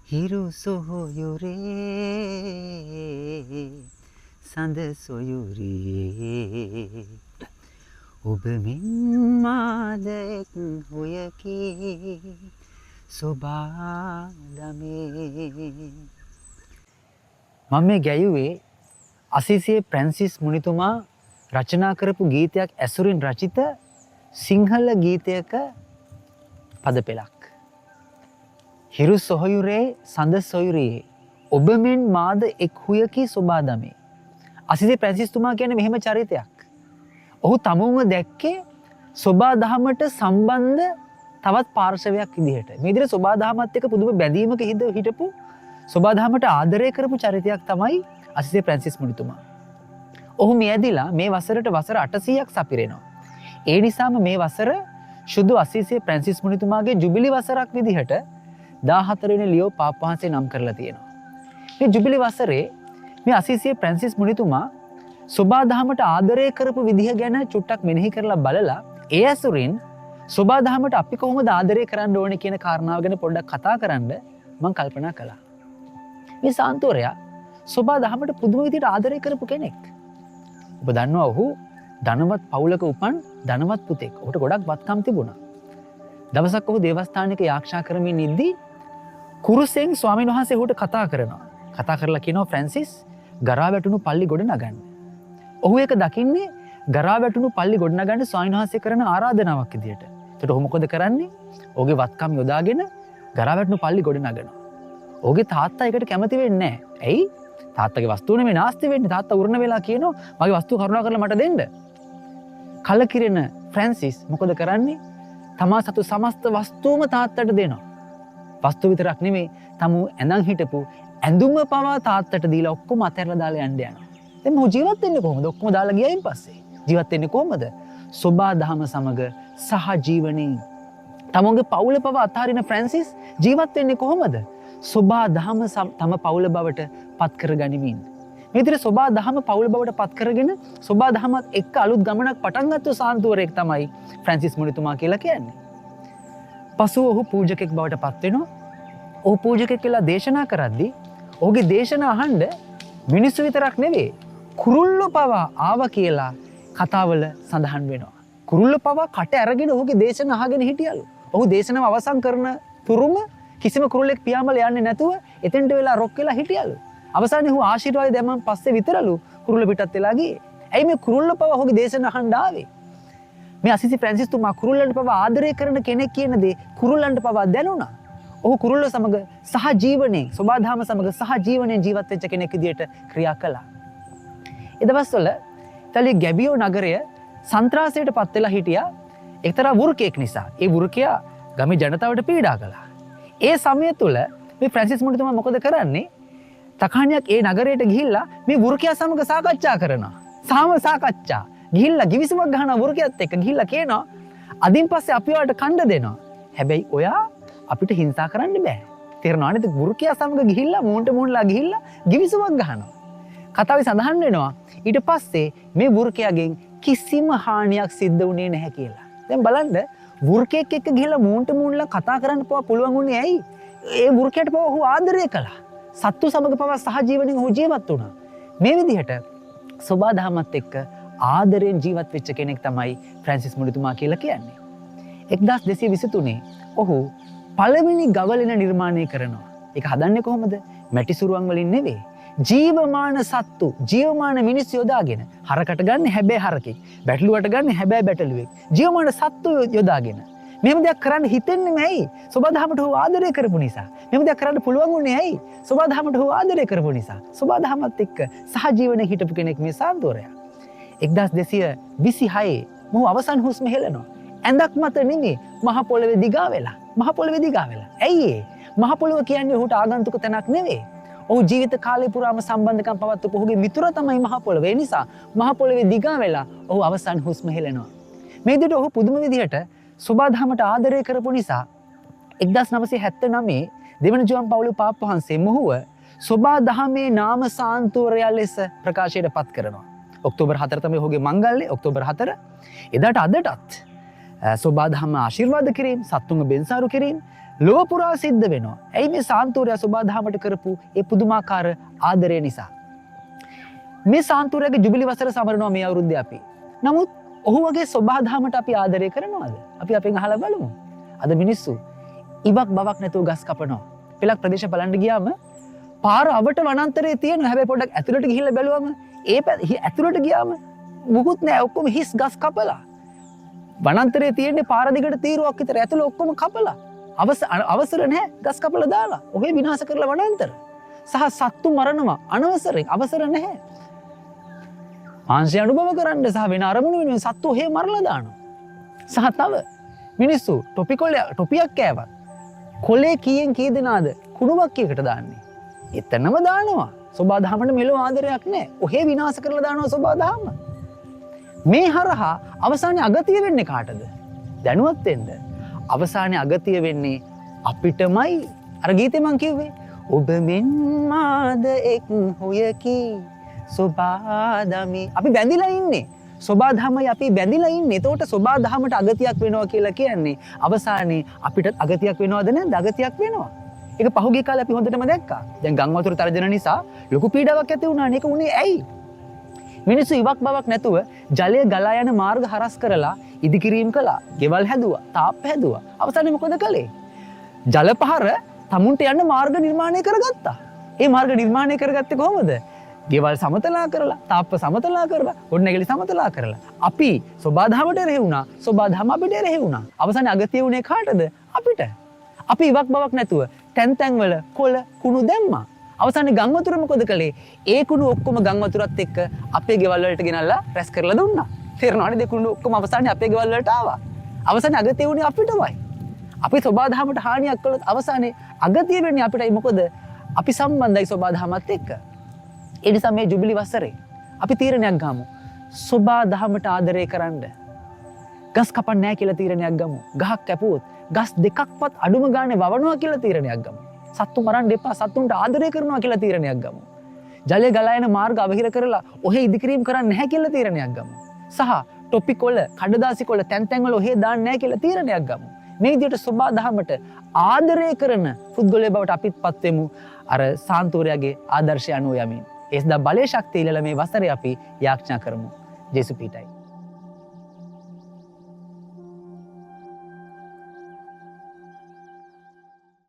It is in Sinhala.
හිරු සොහොයුරේ සඳ සොයුරේ ඔබ මෙන් මාද එක් හුයකි සොබා දමේ. මම මේ ගැයුවේ අසිසියේ ප්‍රැන්සිස් මුනිතුමා රචනා කරපු ගීතයක් ඇසුරින් රචිත සිංහල ගීතයක පද පෙළක්. හිරු සොහොයුරේ සඳ සොයුරියේ ඔබ මෙන් මාද එක් හුයකි සොබා දමේ. අසිසි ප්‍රැන්සිස් තුමා කියන්නේ මෙහෙම චරිතයක්. ඔහු තමුන්ව දැක්කේ සොබා දහමට සම්බන්ධ තවත් පාර්ශවයක් විදිහට. මේ විදිහට සොබා දහමත් එක්ක පුදුම බැඳීමක හිටපු, සොබා දහමට ආදරය කරපු චරිතයක් තමයි අසිසි ප්‍රැන්සිස් මුනිතුමා. ඔහු මියැදිලා මේ වසරට වසර 800ක් සපිරෙනවා. ඒ නිසාම මේ වසර ශුද්ධ අසිසියේ ප්‍රැන්සිස් මුනිතුමාගේ ජුබිලි වසරක් විදිහට 14 වෙනි ලියෝ පාප් වහන්සේ නම් කරලා තියෙනවා. මේ ජුබිලි වසරේ මේ අසිසියේ ප්‍රැන්සිස් මුනිතුමා සොබා දහමට ආදරය කරපු විදිහ ගැන චුට්ටක් මෙනෙහි කරලා බලලා, ඒ ඇසුරින් සොබා දහමට අපි කොහොමද ආදරය කරන්න ඕනේ කියන කාරණාව ගැන පොඩ්ඩක් කතා කරන්න මං කල්පනා කළා. මේ සාන්තුවරයා සොබා දහමට පුදුම විදිහට ආදරය කරපු කෙනෙක්. ඔබ දන්නවා, ඔහු ධනවත් පවුලක උපන් ධනවත් පුතෙක්. ඔහුට ගොඩක් වත්කම් තිබුණා. දවසක් ඔහු දේවස්ථානයක යාච්ඤා කරමින් ඉද්දී කුරුසෙන් ස්වාමීන් වහන්සේ ඔහුට කතා කරනවා. කතා කරලා කියනවා, "ෆ්‍රැන්සිස්, ගරා වැටුණු පල්ලි ගොඩ නගන්න." ඔහු ඒක දකින්නේ ගරා වැටුණු පල්ලි ගොඩ නගන්න ස්වාමීන් වහන්සේ කරන ආරාධනාවක් විදියට. එතකොට ඔහු මොකද කරන්නේ? ඔහුගේ වත්කම් යොදාගෙන ගරා වැටුණු පල්ලි ගොඩ නගනවා. ඔහුගේ තාත්තා ඒකට කැමති වෙන්නේ නැහැ. ඇයි? තාත්තගේ වස්තුව නෙමෙයි නාස්ති වෙන්නේ. තාත්තා උරණ වෙලා කියනවා, "මගේ වස්තුව කරුණා කරලා මට දෙන්න." කලකිරෙන ෆ්‍රැන්සිස් මොකද කරන්නේ? තමා සතු සමස්ත වස්තුවම තාත්තට දෙනවා. වස්තු විතරක් නෙමෙයි, තමු ඇඳන් හිටපු ඇඳුම පවා තාත්තට දීලා ඔක්කොම අතහැරලා දාලා යන්න යනවා. දැන් මොහු ජීවත් වෙන්නේ කොහොමද? ඔක්කොම දාලා ගියයින් පස්සේ. ජීවත් වෙන්නේ කොහොමද? සොබා දහම සමග සහ ජීවනයෙන්. තමුන්ගේ පවුල පවා අත්හරින ෆ්‍රැන්සිස් ජීවත් වෙන්නේ කොහොමද? සොබා දහම තම පවුල බවට පත් කර ගනිමින්. මේ විදිහට සොබා දහම පවුල බවට පත් කරගෙන සොබා දහමත් එක්ක අලුත් ගමනක් පටන් ගත්ත සාන්තුවරයෙක් තමයි ෆ්‍රැන්සිස් මුනිතුමා කියලා කියන්නේ. පසුව ඔහු පූජකෙක් බවට පත් වෙනවා. ඔහු පූජකෙක් කියලා දේශනා කරද්දී ඔහුගේ දේශනා අහන්න මිනිස්සු විතරක් නෙවෙයි, කුරුල්ලෝ පවා ආවා කියලා කතාවල සඳහන් වෙනවා. කුරුල්ලෝ පවා කට අරගෙන ඔහුගේ දේශන අහගෙන හිටියලු. ඔහු දේශනාව අවසන් කරන තුරුම කිසිම කුරුල්ලෙක් පියාඹලා යන්නේ නැතුව එතෙන්ට වෙලා රොක් වෙලා හිටියලු. අවසානයේ ඔහු ආශිර්වාද දැම්මන් පස්සේ විතරලු කුරුල්ල පිටත් වෙලා ගියේ. ඇයි මේ කුරුල්ල පවා ඔහුගේ දේශන අහන්න ආවේ? මේ අසිසි ෆ්‍රැන්සිස් තුමා කුරුල්ලන්ට පවා ආදරය කරන කෙනෙක් කියන දේ කුරුල්ලන්ට පවා දැනුණා. ඔහු කුරුල්ල සමග සහ ජීවනයෙන්, සොබාදහම සමග සහ ජීවනයෙන් ජීවත් වෙච්ච කෙනෙක් විදියට ක්‍රියා කළා. ඒ දවස්වල ඉතාලියේ ගැබියෝ නගරය සන්ත්‍රාසයට පත් වෙලා හිටියා එක්තරා වෘකයෙක් නිසා. ඒ වෘකයා ගමේ ජනතාවට පීඩා කළා. ඒ සමය තුල මේ ෆ්‍රැන්සිස් මුනිතුමා මොකද කරන්නේ? තකහණියක් ඒ නගරයට ගිහිල්ලා මේ වෘකයා සමග සාකච්ඡා කරනවා. සාම සාකච්ඡා. ගිහිල්ලා ගිවිසුමක් ගහනවා වෘකයාත් එක්ක. ගිහිල්ලා කියනවා, "අදින් පස්සේ අපි ඔයාලට කන්ඩ දෙනවා. හැබැයි ඔයා අපිට හිංසා කරන්න බෑ." තේරෙනවද නේද? වෘකයා සමග ගිහිල්ලා මූණට මූණලා ගිහිල්ලා ගිවිසුමක් ගහනවා. කතාවේ සඳහන් වෙනවා ඊට පස්සේ මේ වෘකයාගෙන් කිසිම හානියක් සිද්ධ වුණේ නැහැ කියලා. දැන් බලන්න, වෘකයෙක් එක්ක ගිහිල්ලා මූණට මූණලා කතා කරන්න පවා පුළුවන් වුණේ ඇයි? ඒ වෘකයාට පවා ඔහු ආදරය කළා. සත්තු සමග පවා සහජීවනයෙන් ඔහු ජීවත් වුණා. මේ විදිහට සොබා දහමත් එක්ක ආදරයෙන් ජීවත් වෙච්ච කෙනෙක් තමයි ෆ්‍රැන්සිස් මුනිතුමා කියලා කියන්නේ. 1223 ඔහු පළවෙනි ගවලෙන නිර්මාණය කරනවා. ඒක හදන්නේ කොහොමද? මැටි සුරුවන් වලින් නෙවෙයි. ජීවමාන සත්තු, ජීවමාන මිනිස් යොදාගෙන. හරකට ගන්න හැබැයි හරකෙක්. බැටළුවට ගන්න හැබැයි බැටළුවෙක්. ජීවමාන සත්තු යොදාගෙන. මෙහෙම දෙයක් කරන්න හිතෙන්නේම ඇයි? සොබාදහමට ඔහු ආදරය කරපු නිසා. මෙහෙම දෙයක් කරන්න පුළුවන් වුණේ ඇයි? සොබාදහමට ඔහු ආදරය කරපු නිසා. සොබාදහමත් එක්ක සහජීවනයේ හිටපු කෙනෙක් මේ සාන්තුවරයා. 1226 මොහු අවසන් හුස්ම හෙළනවා. ඇඳක් මත නෙමෙයි, මහ පොළවේ දිගා වෙලා. මහ පොළවේ දිගා වෙලා. ඇයි ඒ? මහ පොළොව කියන්නේ ඔහුට ආගන්තුක තැනක් නෙවෙයි. ඔහු ජීවිත කාලය පුරාම සම්බන්ධකම් පවත්වපු ඔහුගේ මිතුර තමයි මහ පොළොව. ඒ නිසා මහ පොළොවේ දිගා වෙලා ඔහු අවසන් හුස්ම හෙළනවා. මේ විදිහට ඔහු පුදුම විදිහට සොබාදහමට ආදරය කරපු නිසා 1979 දෙවන ජුවන් පවුලු පාප් වහන්සේ මොහුව සොබා දහමේ නාම සාන්තුවරයා ලෙස ප්‍රකාශයට පත් කරනවා. ඔක්තෝබර් 4 තමයි ඔහුගේ මංගල්‍ය. ඔක්තෝබර් 4. එදාට අදටත් සොබා දහම ආශිර්වාද කිරීම, සත්තුන්ව බෙන්සාරු කිරීම, ලොව පුරා සිද්ධ වෙනවා. ඇයි මේ සාන්තුවරයා සොබාදහමට කරපු ඒ පුදුමාකාර ආදරය නිසා. මේ සාන්තුවරයාගේ ජුබිලි වසර සමරනවා මේ අවුරුද්දේ අපි. නමුත් ඔහු වගේ සොබාදහමට අපි ආදරය කරනවද? අපි අපෙන් අහලා බලමු. අද මිනිස්සු ඉවක් බවක් නැතුව ගස් කපනවා. පෙළක් ප්‍රදේශ බලන්න ගියාම පාර අවට වනාන්තරයේ තියෙනවා. හැබැයි පොඩ්ඩක් ඇතුළට ගිහිල්ලා බැලුවම ඒ ඇතුළට ගියාම මුකුත් නෑ. ඔක්කොම හිස් ගස් කපලා. වනාන්තරයේ තියෙන්නේ පාර දිගට තීරුවක් විතර. ඇතුළ ඔක්කොම කපලා. අවසර නැහැ ගස් කපලා දාලා. ඔහේ විනාශ කරලා වනාන්තර. සහ සත්තු මරනවා අනවසරෙන්. අවසර නැහැ. මාංශය අනුභව කරන්න සහ වෙන අරමුණු වෙනුවෙන් සත්තු ඔහේ මරලා දානවා. සහ තව මිනිස්සු ටොපියක් කෑවත් කොලේ කීයෙන් කී දෙනාද කුණු බක්කියකට දාන්නේ. එතනම දානවා. සොබාදහමට මෙලොව ආදරයක් නැහැ. ඔහේ විනාශ කරලා දානවා සොබාදහම. මේ හරහා අවසානයේ අගතිය වෙන්නේ කාටද? දැනුවත් වෙන්න. අවසානයේ අගතිය වෙන්නේ අපිටමයි. අර ගීතේ මං කිව්වේ ඔබ මෙන් මාද එක් හොයකි සොබාදමි. අපි බැඳිලා ඉන්නේ. සොබාදහමයි අපි බැඳිලා ඉන්නේ. එතකොට සොබාදහමට අගතියක් වෙනවා කියලා කියන්නේ අවසානයේ අපිට අගතියක් වෙනවද නැද්ද? අගතියක් වෙනවා. ඒක පහුගිය කාලේ අපි හොඳටම දැක්කා. දැන් ගම් වතුර තර්ජන නිසා ලොකු පීඩාවක් ඇති වුණානේ. ඒක උනේ ඇයි? මිනිස්සු ඉවක් බවක් නැතුව ජලය ගලා යන මාර්ග හරස් කරලා ඉදිකිරීම් කළා, ගෙවල් හැදුවා, තාප්ප හැදුවා. අවසානයේ මොකද කළේ? ජල පහර තමුන්ට යන්න මාර්ග නිර්මාණය කරගත්තා. ඒ මාර්ග නිර්මාණය කරගත්තේ කොහොමද? ගෙවල් සමතලා කරලා, තාප්ප සමතලා කරලා, ගොඩනැගිලි සමතලා කරලා. අපි සොබාදහමට එරෙහි වුණා, සොබාදහම අපිට එරෙහි වුණා. අවසානයේ අගතිය වුණේ කාටද? අපිට. අපි ඉවක් බවක් නැතුව තැන් තැන්වල කොළ කුණු දැම්මා. අවසානයේ ගම් වතුර මොකද කළේ? ඒ කුණු ඔක්කොම ගම් වතුරත් එක්ක අපේ ගෙවල් වලට ගෙනල්ලා රැස් කරලා දුන්නා. තේරෙනවනේ? ඒ කුණු ඔක්කොම අවසානයේ අපේ ගෙවල් වලට ආවා. අවසානයේ අගතිය වුණේ අපිටමයි. අපි සොබාදහමට හානියක් කළොත් අවසානයේ අගතිය වෙන්නේ අපිටයි. මොකද අපි සම්බන්ධයි සොබාදහමත් එක්ක. ඒ නිසා මේ ජුබිලි වසරේ අපි තීරණයක් ගමු. සොබාදහමට ආදරය කරන්න. ගස් කපන්නේ නැහැ කියලා තීරණයක් ගමු. ගහක් කැපුවොත් ගස් දෙකක්වත් අඩුම ගානේ වවනවා කියලා තීරණයක් ගමු. සත්තු මරන්න එපා, සත්තුන්ට ආදරය කරනවා කියලා තීරණයක් ගමු. ජලය ගලා යන මාර්ග අවහිර කරලා ඔහේ ඉදිකිරීම් කරන්නේ නැහැ කියලා තීරණයක් ගමු. සහ ටොපි කොළ, කඩදාසි කොළ තැන් තැන් වල ඔහේ දාන්නේ නැහැ කියලා තීරණයක් ගමු. මේ විදිහට සොබාදහමට ආදරය කරන පුද්ගලයෙක් බවට අපිත් පත් වෙමු අර සාන්තුවරයාගේ ආදර්ශය අනුව යමින්. ඒ සඳහා බලය ශක්තිය ඉල්ලලා මේ වසරේ අපි යාඥා කරමු. ජේසු පිහිටයි.